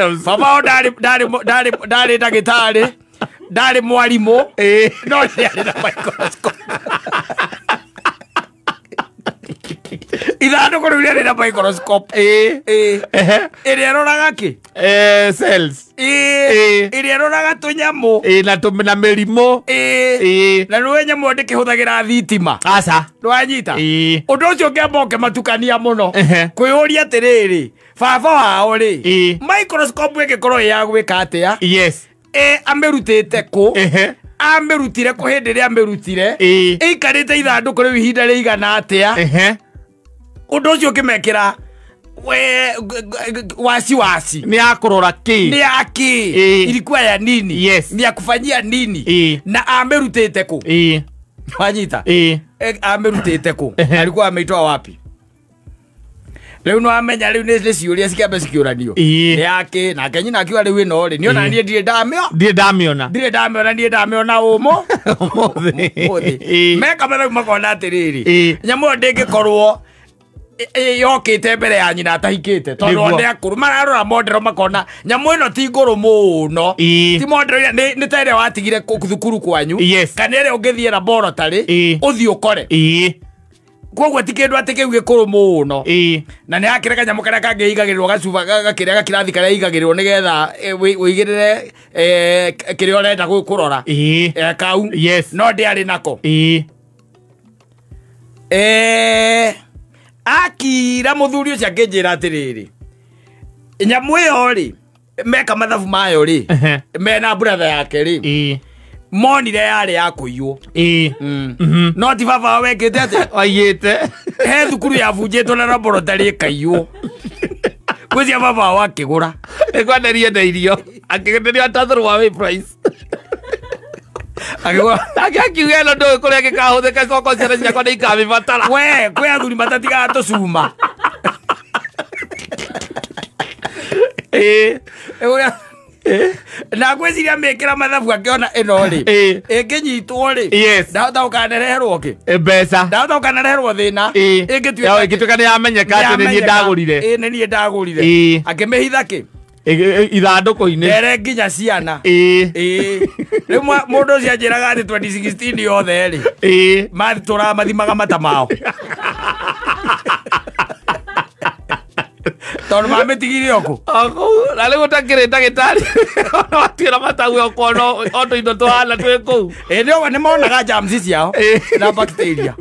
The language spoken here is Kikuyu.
Baba wao ndarĩ ndagĩtarĩ, ndarĩ mwarimũ, no nĩarĩ na microscope. Ithandũkũ rĩu rĩarĩ na microscope. Ĩĩ. Ĩĩ. Ĩrĩa ĩroraga kĩ? Cells. Ĩĩ. Ĩĩ. Ĩrĩa ĩroraga tũnyamũ. Ĩĩ, na na mĩrimũ. Ĩĩ. Ĩĩ. Na nĩwe nyamũ ndĩkĩhũthagĩra thitima. Aca. Nĩwanyita? Ĩĩ. Ũndũ ũcio ũngĩamba ũkĩmatukania mũno. Ehe. Kwĩyũria atĩrĩrĩ, baba wao rĩ, Ĩĩ. microscope ĩngĩkorwo ĩ ya gwĩka atĩa? Yes. Ĩ amĩrutĩte kũ? Ehe. Amĩrutire kũ hĩndĩ ĩrĩa amĩrutire? Ĩĩ. Ĩikarĩte ithandũkũ rĩu ihinda rĩigana atĩa? Ehe. Ũndũ ũcio ũkĩmekĩra we wasiwasi. Nĩ ya kũrora kĩ? Nĩ ya kĩ? Ĩĩ. Ilikuwa ya nini? Yes. Ni ya kufanyia nini? Ĩĩ. Na amĩrutĩte kũ? Ĩĩ. Wanyita? Ĩĩ. Amĩrutĩte kũ? Ehe. Alikuwa ameitoa wapi? Rĩu nĩwamenya rĩu nĩ ciũria cikĩambe cikĩũranio. Ĩĩ. Nĩ yake nake nyina akiuga rĩu ĩno rĩ, niona Ĩĩ. niĩ ndirĩ ndamĩo. Ndirĩ ndamĩona. Ndirĩ ndamĩona, niĩ ndamĩona ũmũ. Ũmũthĩ. Ũmũthĩ. Ĩĩ. Meka mathabu makona atĩrĩrĩ. Ĩĩ. Nyamũ ĩyo ndĩngĩkorwo yokĩte mbere ya nyina atahikĩte tondũ Nĩguo. nĩ akũrũ mararora mondero makona nyamũ ĩno ti ngũrũ mũno. Ĩĩ. Ti mondero ĩrĩa nĩ ta ĩrĩa watigire thukuru kwanyu. Yes. Kana ĩrĩa ũngĩthiĩ laboratory Ĩĩ. ũthiĩ ũkore. Ĩĩ. Koguo ti kĩndũ atĩ kĩu gĩkũrũ mũno. Ĩĩ. Na nĩ hakĩrĩ kanyamũ karĩa kangĩ igagĩrĩrwo gacuba gakĩrĩa gakirathi karĩa igagĩrĩrwo nĩgetha ũigĩrĩre kĩrĩa ũrenda kũrora. Ĩĩ. Kau. Yes. No ndĩarĩ nako. Ĩĩ. Akira mũthuri ũcio akĩnjĩra atĩrĩrĩ, nyamũ ĩyo rĩ, meka mathabu mayo rĩ, Ehe. mena brother yake rĩ, Ĩĩ. monire yarĩ ya kũiywo. Ĩĩ. Mm. No ti baba wao wekĩte atĩa? Waiyĩte. He thukuru yabunjĩtwo na laboratory ĩkaiywo. Gwĩcia baba wao akĩgũra. Nĩkwenderio na irio. Akĩenderio at throw away price. Akĩgũra. Nake akiuga ĩno ndũĩ kũrĩa gĩkahũthĩka coka ciana ciakwa nĩ ikamĩbatara. We, kwĩ athuri matatigaga tũcuma. Ĩĩ. Na ngwĩciria mĩkĩra mathabu akĩona ĩno rĩ, Ĩĩ. ĩngĩnyitwo rĩ, Yes. ndahota gũkanereherwo kĩ? Mbeca. Ndahota gũkanereherwo thĩna. Ĩĩ. Ĩngĩtuĩka Yao, ĩngĩtuĩka nĩ yamenyeka atĩ nĩ niĩ ndagũrire. Ĩĩ, nĩ niĩ ndagũrire. Ĩĩ. Akĩmĩhitha kĩ? Ithandũkũ-inĩ. Ndere nginya ciana. Ĩĩ. Ĩĩ. Rĩu mũndũ ũcio anjĩraga atĩ 2016 yothe rĩ, Ĩĩ. matũraga mathimaga mata mao. Tondũ mamĩtigire o kũ? O kũu, na rĩu ũtakĩrĩ ndagĩtarĩ, ona watuĩra matau ũkona o tũindo tũhana twĩ kũu. Ĩĩ, nĩ monaga germs ciao Ĩĩ. na bacteria.